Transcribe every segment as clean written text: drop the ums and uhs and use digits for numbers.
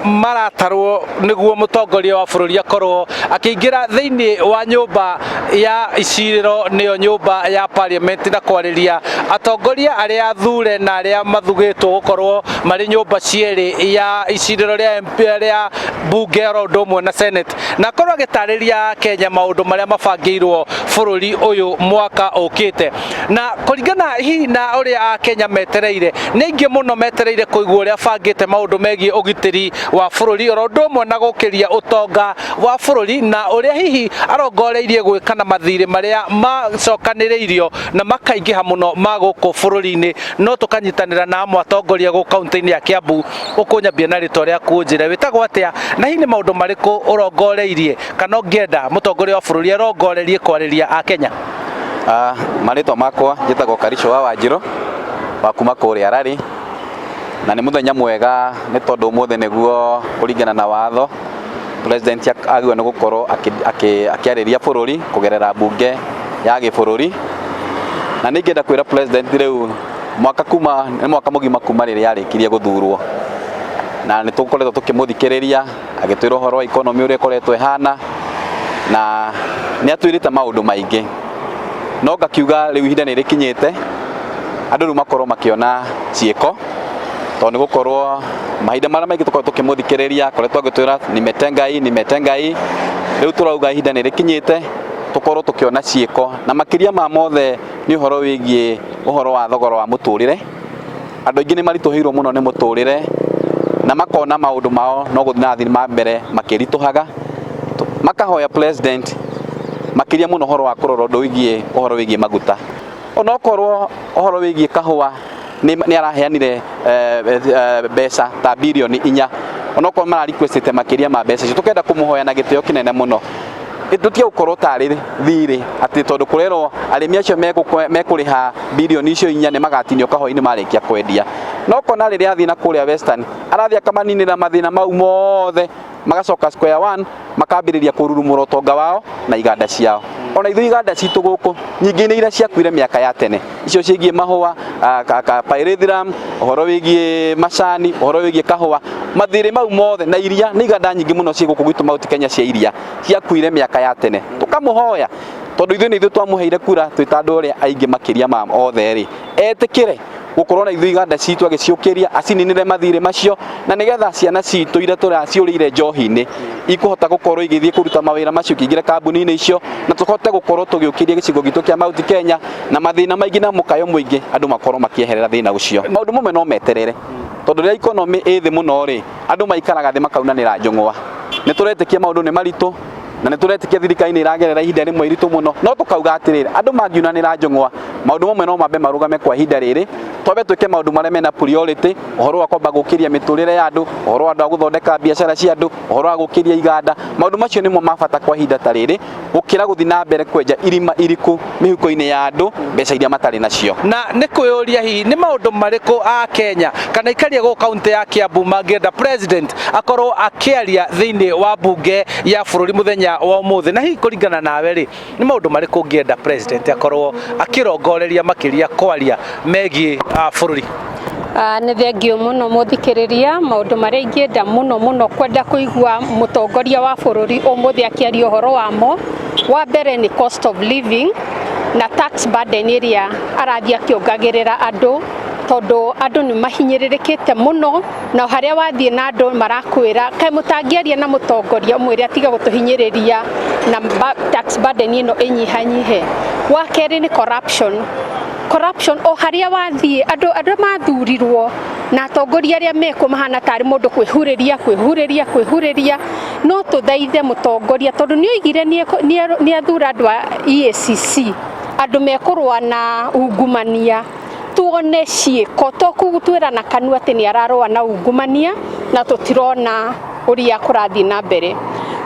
Maratarwo nĩguo mũtongoria wa bũrũri akorwo akĩingĩra thĩinĩ wa nyũmba ya icirĩro, nĩyo nyũmba ya parliament, na kwarĩria atongoria arĩa athure na arĩa mathugĩtwo gũkorwo marĩ nyũmba cierĩ ya icirĩro rĩa MP, rĩa mbunge oro ũndũ ũmwe na senate, na akorwo agĩtarĩria Kenya maũndũ marĩa mabangĩirwo bũrũri ũyũ mwaka ũkĩte. Na kũringana hihi na ũrĩa Akenya metereire, nĩ aingĩ mũno metereire kũigua ũrĩa abangĩte maũndũ megiĩ ũgitĩri wa bũrũri oro ũndũ ũmwe na gũkĩria ũtonga wa bũrũri, na ũrĩa hihi arongoreirie gwĩka na mathirĩ marĩa macokanĩrĩirio na makaingĩha mũno ma gũkũ bũrũri-inĩ. No tũkanyitanĩra na amwe atongoria gũkũ kaunti-inĩ ya Kiambu. Ũkũnyambia na rĩtwa rĩaku, ũnjĩre wĩtagwo atĩa na hihi nĩ maũndũ marĩkũ ũrongoreirie kana ũngĩenda mũtongoria wa bũrũri arongorerie kwarĩria Akenya. Marĩtwa makwa njĩtagwo Karicho wa Wanjirũ wa kuma kũrĩa Rari, na nĩ mũthenya mwega nĩ tondũ ũmũthĩ nĩguo kũringana na watho president agĩrĩirwo nĩ gũkorwo akĩarĩria bũrũri kũgerera mbunge ya gĩbũrũri. Na nĩ ingĩenda kwĩra president rĩu mwaka kuma nĩ mwaka mũgima kuma rĩrĩa arĩkirie gũthurwo, na nĩ tũkoretwo tũkĩmũthikĩrĩria agĩtwĩra ũhoro wa economy ũrĩa ĩkoretwo ĩhana, na nĩ atwĩrĩte maũndũ maingĩ, no ngakiuga rĩu ihinda nĩ rĩkinyĩte andũ rĩu makorwo makĩona ciĩko, tondũ nĩ gũkorwo mahinda marĩa maingĩ tũkoretwo tũkĩmũthikĩrĩria akoretwo agĩtwĩra nimetenga hii, nimetenga hii. Rĩu tũrauga ihinda nĩ rĩkinyĩte tũkorwo tũkĩona ciĩko, na makĩria ma mothe nĩ ũhoro wĩgiĩ ũhoro wa thogora wa mũtũrĩre. Andũ aingĩ nĩ maritũhĩirwo mũno nĩ mũtũrĩre na makona maũndũ mao no gũthiĩ na thiĩ na mbere makĩritũhaga, makahoya president makĩria mũno ũhoro wa kũrora ũndũ wĩgiĩ ũhoro wĩgiĩ maguta. Onokorwo ũhoro wĩgiĩ kahũa nĩ araheanire mbeca ta birioni 4, onokorwo mara requestĩte makĩria ma mbeca icio, tũkenda kũmũhoya na gĩtĩo kĩnene mũno tũtige gũkorwo tarĩ thirĩ atĩ tondũ kũrerwo arĩmi acio mekũrĩha birioni icio 4 nĩ magatinio kahũa-inĩ marĩkia kwendia. No kona rĩrĩa athiĩ na kũrĩa Western arathiĩ akamaninĩra mathĩna mau mothe, magacoka square one, makambĩrĩria kũrurumũra ũtonga wao na iganda ciao. Ona ithuĩ iganda citũ gũkũ nyingĩ nĩ iria ciakuire mĩaka ya tene, icio ciĩgiĩ mahũa, pyrethrum, ũhoro wĩgiĩ macani, ũhoro wĩgiĩ kahũa, mathirĩ mau mothe na iria, nĩ iganda nyingĩ mũno ciĩ gũkũ gwitũ Mount Kenya cia iria ciakuire mĩaka ya tene. Tũkamũhoya tondũ ithuĩ nĩ ithuĩ twamũheire kura twĩ ta andũ arĩa aingĩ makĩria ma othe rĩ, etĩkĩre gũkorwo na ithuĩ iganda citũ agĩciũkĩria, acininĩre mathirĩ macio, na nĩgetha ciana citũ iria ciũrĩire njohi-inĩ ikũhota gũkorwo igĩthiĩ kũruta mawĩra macio, ikĩingĩra kambuni-inĩ icio, na tũhote gũkorwo tũgĩũkĩria gĩcigo gitũ kĩa Mount Kenya na mathĩna maingĩ na mũkayo mũingĩ, andũ makorwo makĩeherera thĩna ũcio. Maũndũ mamwe no meterere, tondũ rĩrĩa economy ĩ thĩ mũno rĩ, andũ maikaraga thĩ makaunanĩra njũng'wa. Nĩ tũretĩkia maũndũ nĩ maritũ na nĩ tũretĩkia thirikari nĩ ĩragerera ihinda rĩmwe iritũ mũno, no tũkauga atĩrĩrĩ, andũ mangiunanĩra njũng'wa, maũndũ mamwe no mambe marũgame kwa ihinda rĩrĩ, twambe twĩke maũndũ marĩa mena priority, ũhoro wa kwamba gũkĩria mĩtũrĩre ya andũ, ũhoro wa andũ a gũthondeka biacara cia andũ, ũhoro wa gũkĩria iganda. Maũndũ macio nĩmo ma bata kwa ihinda ta rĩrĩ gũkĩra gũthiĩ na mbere kwenja irima iriku mĩhuko-inĩ ya andũ mbeca iria matarĩ nacio. Na nĩ kwĩyũria hihi nĩ maũndũ marĩkũ a Kenya kana aikaria gũkũ kaunti ya Kiambu mangĩenda president akorwo akĩaria thĩinĩ wa mbunge ya bũrũri mũthenya wa ũmũthĩ. Na hihi kũringana nawe rĩ, nĩ maũndũ marĩkũ ũngĩenda president akorwo akĩrongoreria makĩria kwaria megiĩ bũrũri? Nĩ thengiũ mũno mũthikĩrĩria. Maũndũ marĩa ingĩenda mũno mũno kwenda kũigua mũtongoria wa bũrũri ũmũthĩ akĩaria ũhoro wamo, wa mbere nĩ cost of living na tax burden ĩrĩa arathiĩ akĩongagĩrĩra andũ, tondũ andũ nĩ mahinyĩrĩrĩkĩte mũno, na harĩa wathiĩ na andũ marakwĩra kaĩ mũtangĩaria na mũtongoria ũmwĩre atige gũtũhinyĩrĩria na tax burden ĩno ĩnyihanyihe. Wa kerĩ nĩ corruption. Corruption o harĩa wathiĩ, andũ arĩa mathurirwo na atongoria arĩa mekuo mahana tarĩ mũndũ kwĩhurĩria kwĩhurĩria kwĩhurĩria. No tũthaithe mũtongoria, tondũ nĩ oigire nĩ athura andũ a EACC, andũ mekũrũa na ungumania, tuone ciĩko, to twĩra na kanua atĩ nĩ ararũa na ungumania na tũtirona ũrĩa kũrathiĩ na mbere.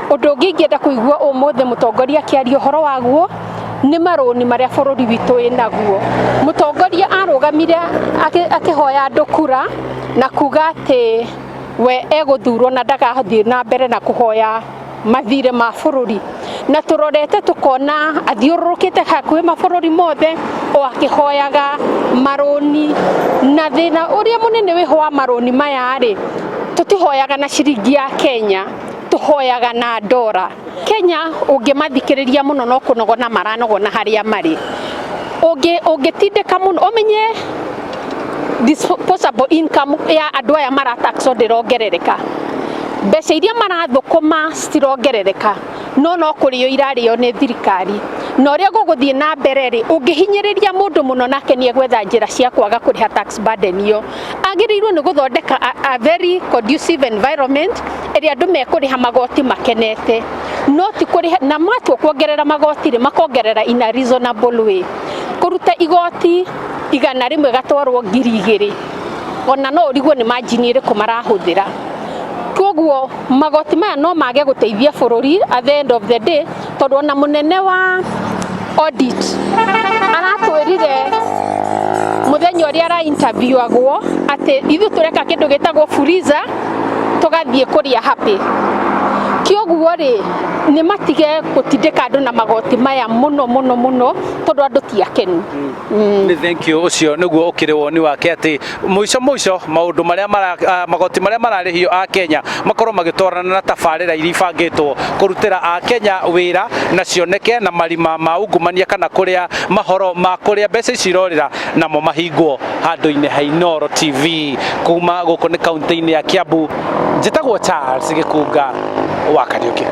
Ũndũ ũngĩ ingĩenda kũigua ũmũthĩ mũtongoria akĩaria ũhoro waguo nĩ marũni marĩa bũrũri witũ wĩnaguo. Mũtongoria arũgamire akĩhoya andũ kura na kuga atĩ we egũthurwo na ndagathiĩ na mbere na kũhoya mathirĩ ma bũrũri, na tũrorete tũkona athiũrũrũkĩte hakuhĩ mabũrũri mothe o akĩhoyaga marũni, na thĩna ũrĩa mũnene wĩho wa marũni maya rĩ, Tũtihoyaga na ciringi ya Kenya, tũhoyaga na ndora. Kenya ũngĩmathikĩrĩria mũno no kũnogona maranogona harĩa marĩ. Ũngĩtindĩka mũno ũmenye disposable income ya andũ aya marataxwo ndĩrongerereka, mbeca iria marathũkũma citirongerereka, no no kũrĩo irarĩo nĩ thirikari. Na ũrĩa gũgũthiĩ na mbere rĩ, ũngĩhinyĩrĩria mũndũ mũno nake nĩ egwetha njĩra cia kwaga kũrĩha tax burden ĩyo. Agĩrĩirwo nĩ gũthondeka a very conducive environment ĩrĩa andũ mekũrĩha magoti makenete, no ti kũrĩha na matua kuongerera magoti rĩ, makongerera in a reasonable way. Kũruta igoti 100 gatwarwo 2000, ona no ũrigwo nĩ margin ĩrĩkũ marahũthĩra. Koguo magoti maya no mage gũteithia bũrũri at the end of the day, tondũ ona mũnene wa audit aratwĩrire mũthenya ũrĩa ara interviewagwo atĩ ithuĩ tũreka kĩndũ gĩtagwo Fuliza, tũgathiĩ kũrĩa happy. Kĩoguo rĩ, nĩ matige gũtindĩka andũ na magoti maya mũno mũno mũno, tondũ andũ ti akenu. Nĩ thank you. Ũcio nĩguo ũkĩrĩ woni wake, atĩ mũico mũico maũndũ marĩa mara magoti marĩa mararĩhio a Kenya makorwo magĩtwarana na tabarĩra iria ibangĩtwo kũrutĩra a Kenya wĩra na cioneke, na marima ma ungumania kana kũrĩa mahoro ma kũrĩa mbeca ici irorĩra namo mahingwo. Handũ-inĩ ha Inooro TV kuma gũkũ nĩ kaunti-inĩ ya Kiambu, njĩtagwo Charles Gĩkunga wa Kariũki.